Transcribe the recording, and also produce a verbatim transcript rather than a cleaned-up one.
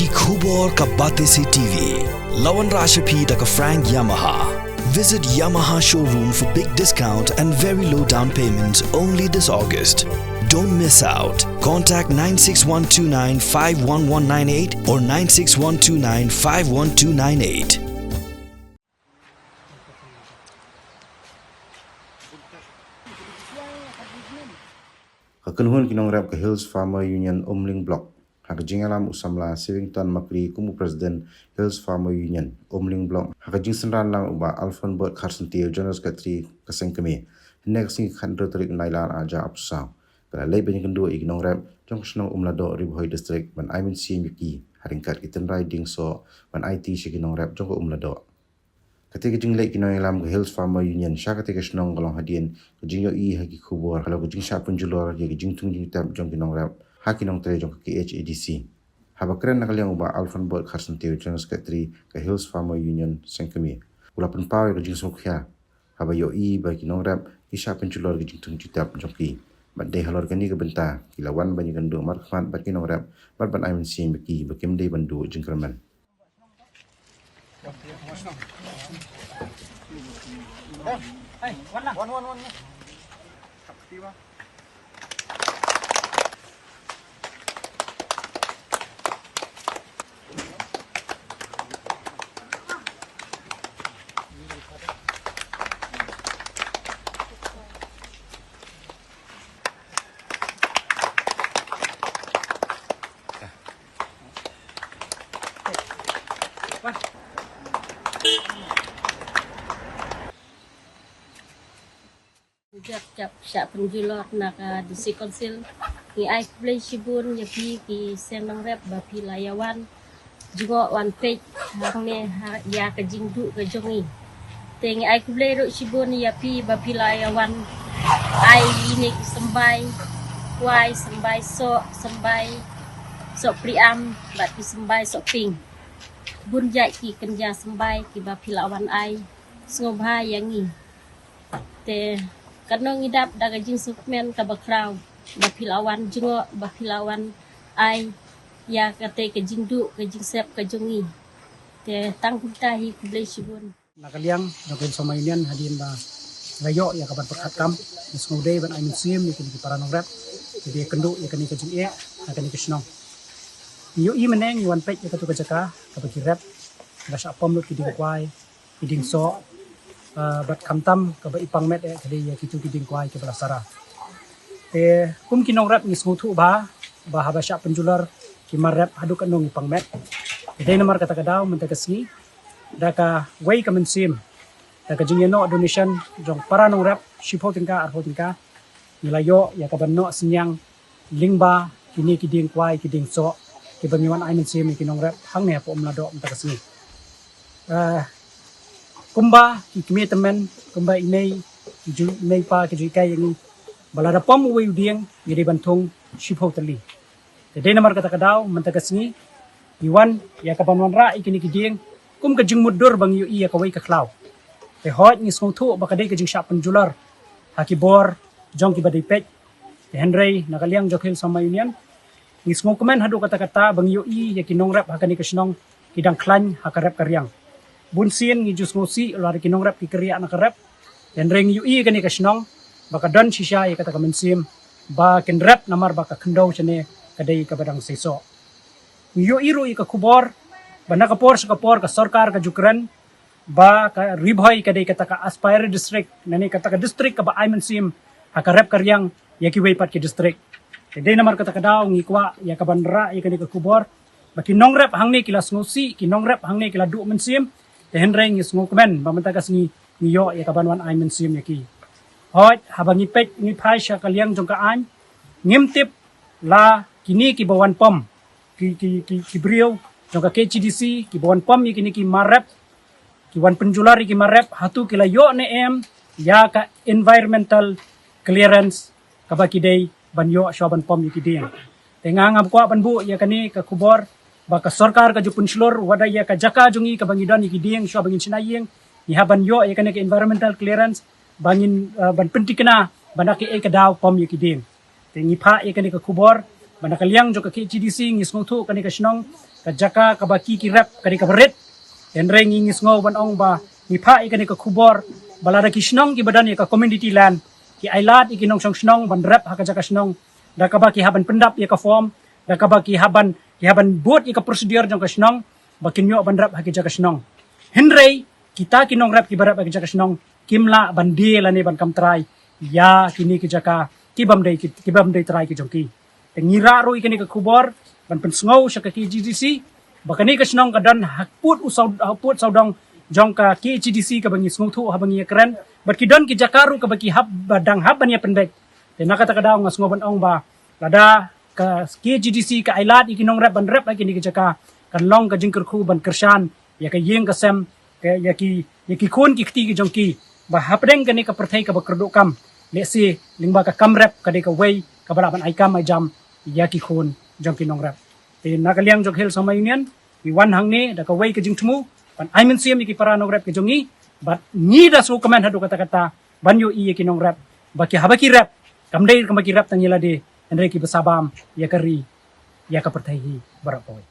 Ki khubor ka Batesi T V. La wanrah sha phi da ka Frank Yamaha. Visit Yamaha showroom for big discount and very low down payments only this August. Don't miss out. Contact nine six one two nine five one one nine eight or nine six one two nine five one two nine eight. Ka kynhun ki nongrep ka Hills Farmer Union Umling Block ha ka jingïalam u samla Sivington Makri kum u President Hills Farmer Union Umling Block, ha ka jingsynran lang u Bah Alphonse Bot Kharsyntiew, General Secretary ka seng kmie, hynne ka sngi khathynriew tarik Nailar ar hajar arphew saw. Ka la leit ban ïakynduh ïa ki nongrep jong ka shnong Umladoh, Ri Bhoi District, ban ai mynsiem ïa ki ha ryngkat ki tynrai dieng soh ban aiti sha ki nongrep jong ka Umladoh. Katei ka jingleit ki nongïalam ka Hills Farmer Union sha katei ka shnong ka long hadien ka jingïohi ha ki khubor halor ka jingshah pynjulor ïa ka jingthung jingtep jong ki nongrep ha ki nongtrei jong ka K H A D C. Haba kren na ka liang u Bah Alphonse Bot Kharsyntiew, General Secretary ka Hills Farmer Union seng kmie, u la pynpaw ïa ka jingsngewkhia haba ïohi ba ki nongrep ki shah pynjulor ïa ka jingthung jingtep jong ki. Bad dei halor kane ka bynta ki la wan ban ïakynduh markhmat bad ki nongrep bad ban ai mynsiem ïa ki ba kim dei ban duh jingkyrmen. Jap jap shah pynjulor na ka District Council. Ngi ai khublei shibun ïa phi ki seng nongrep ba phi la ïa wan jngoh wan peit hangne ha ïa ka jingduh ka jong ngi. Te ngi ai khublei ruh shibun ïa phi ba phi la ïa wan ai ïa kine ki symbai kwai, symbai soh, symbai soh priam bad ki symbai soh pink. Bun jait ki kynja symbai kiba phi la wan ai sngewbha ïa ngi. Te katno ngi dap da ka jingsngewkmen kaba khraw ba phi la wan jngoh, ba phi la wan ai ïa katei ka jingduh ka jingsep ka jong ngi. Te tang kumta hi, khublei shibun. Na ka liang jong ka Hills Farmer Union, hadien ba la ïoh ïa ka ban pyrkhat kam, ngi sngewdei ban ai mynsiem ïa kine ki para nongrep kiba ïakynduh ïa kane ka jingeh ha kane ka shnong. Ngi ïohi mynne ngi wan peit ïa katu ka jaka kaba ki rep, la shah pom lut ki dieng kwai, ki dieng soh, ah, bad khamtam kaba i pang met eh ka dei ïa kitu ki dieng kwai kiba la sara. Te kum ki nongrep ngi sngewthuh bha ba haba shah pynjulor ki mar rep haduh katno ngi pang met. Te dei namar kata ka daw mynta ka sngi, da kawei ka mynsiem, da ka jingïanoh donation jong para nongrep shiphew tyngka arphew tyngka, ngi la ïoh ïa ka ban noh synñiang lyngba kine ki dieng kwai ki dieng soh kiba ngi wan ai mynsiem ïa ki nongrep hangne hapoh Umladoh mynta ka sngi. Eh, kumba ki kmie tymmen, kumba i mei, ki ju, i mei pa ki ju hikai ïa ngi ba lada pom uwei u dieng ngi dei ban thung shiphew tylli. Te dei namar kata ka daw mynta ka sngi ngi wan ïa ka ban wanrah ïa kine ki dieng kum ka jingmutdur ba ngi ïohi ïa kawei ka khlaw. Te hooid ngi sngewthuh ba ka dei ka jingshah pynjulor ha ki bor jong kiba dei peit. Te hynrei na ka liang jong ka Hills Farmer Union ngi sngewkmen haduh katta katta ba ngi ïohi ïa ki nongrep ha kane ka shnong ki dang khlaiñ ha ka rep ka riang. Bun sien ngi ju sngewsih lada ki nongrep ki kyrriah na ka rep. Te hynrei ngi ïohi ïa kane ka shnong ba ka don shisha ïa kata ka mynsiem ba kin rep namar ba ka khyndew shane ka dei kaba dang seisoh. Ngi ïohi ruh ïa ka khubor ba na ka por sha ka por ka sorkar ka ju kren ba ka Ri Bhoi ka dei kata ka aspirant district, lane kata ka district kaba ai mynsiem ha ka rep ka riang ïa kiwei pat ki district. Te dei namar kata ka daw ngi kwah ïa ka ban rah ïa kane ka khubor ba ki nongrep hangne ki la sngewsih, ki nongrep hangne ki la duh mynsiem. Te hynrei ngi sngewkmen ba mynta ka sngi ngi ïoh ïa ka ban wan ai mynsiem ïa ki. Hooid haba ngi peit ngi phai sha ka liang jong ka aiñ, ngim tip la kine kiba wan pom, ki, ki, ki, ki briew jong ka K H A D C kiba wan pom ïa kine ki mar rep, ki wan pynjulor ïa ki mar rep, hato ki la ïoh ne em ïa ka environmental clearance kaba ki dei ban ïoh shuwa ban pom ïa ki dieng. Te nga ngam kwah ban buh ïa kane ka khubor ba ka sorkar ka ju pynshlur wat da ïa ka jaka jong ngi kaba ngi don ïa ki dieng shuwa ba ngin shna ïing, ngi hap ban ïoh ïa kane ka environmental clearance ba ngin, eh, ban pynthikna ba na kaei ka daw pom ïa ki dieng. Te ngi phah ïa kane ka khubor ba na ka liang jong ka K H A D C ngi sngewthuh kane ka shnong ka jaka kaba ki ki rep ka dei kaba rit. Hynrei ngi ngi sngew ban ong ba ngi phah ïa kane ka khubor ba lada ki shnong kiba don ïa ka community land ki ailad ïa ki nongshong shnong ban rep ha ka jaka shnong da kaba ki hap ban pyndap ïa ka form, da kaba ki hap ban, ki hap ban bud ïa ka procedure jong ka shnong ba kin ïoh ban rep ha ki jaka shnong. Hynrei kita ki nongrep kiba rep ha ki jaka shnong kim lah ban die lane ban kam trai ïa kine ki jaka ki bym dei, ki bym dei trai ki jong ki. Te ngi rah ruh ïa kane ka khubor ban pynsngew sha ka K G D C ba kane ka shnong ka don ha pud u saw, ha pud sawdong jong ka K H A D C kaba ngi sngewthuh haba ngi ïakren, bad ki don ki jaka ruh kaba ki hap, ba dang hap ban ïa pyndep. Te na kata ka daw nga sngew ban ong ba lada ka K H A D C ka ailad ïa ki nongrep ban rep ha kine ki jaka, kan long ka jingkyrkhu ban kyrshan ïa ka ïing ka sem, ka, ïa ki, ïa ki khun ki kti ki jong ki ba hapdeng kane ka pyrthei kaba kyrduh kam, lehse lyngba ka kam rep ka dei kawei kaba lah ban ai kam ai jam ïa ki khun jong ki nongrep. Te na ka liang jong Hill Sangma Union ngi wan hangne da kawei ka jingthmu ban ai mynsiem ïa ki para nongrep ki jong ngi, bad ngi da sngewkmen haduh katta katta ban ïohi ïa ki nongrep ba ki haba ki rep kam dei kam ba ki rep tang ïa lade, hynrei kiba sa bam ïa ka ri, ïa ka pyrthei hi baroh kawei.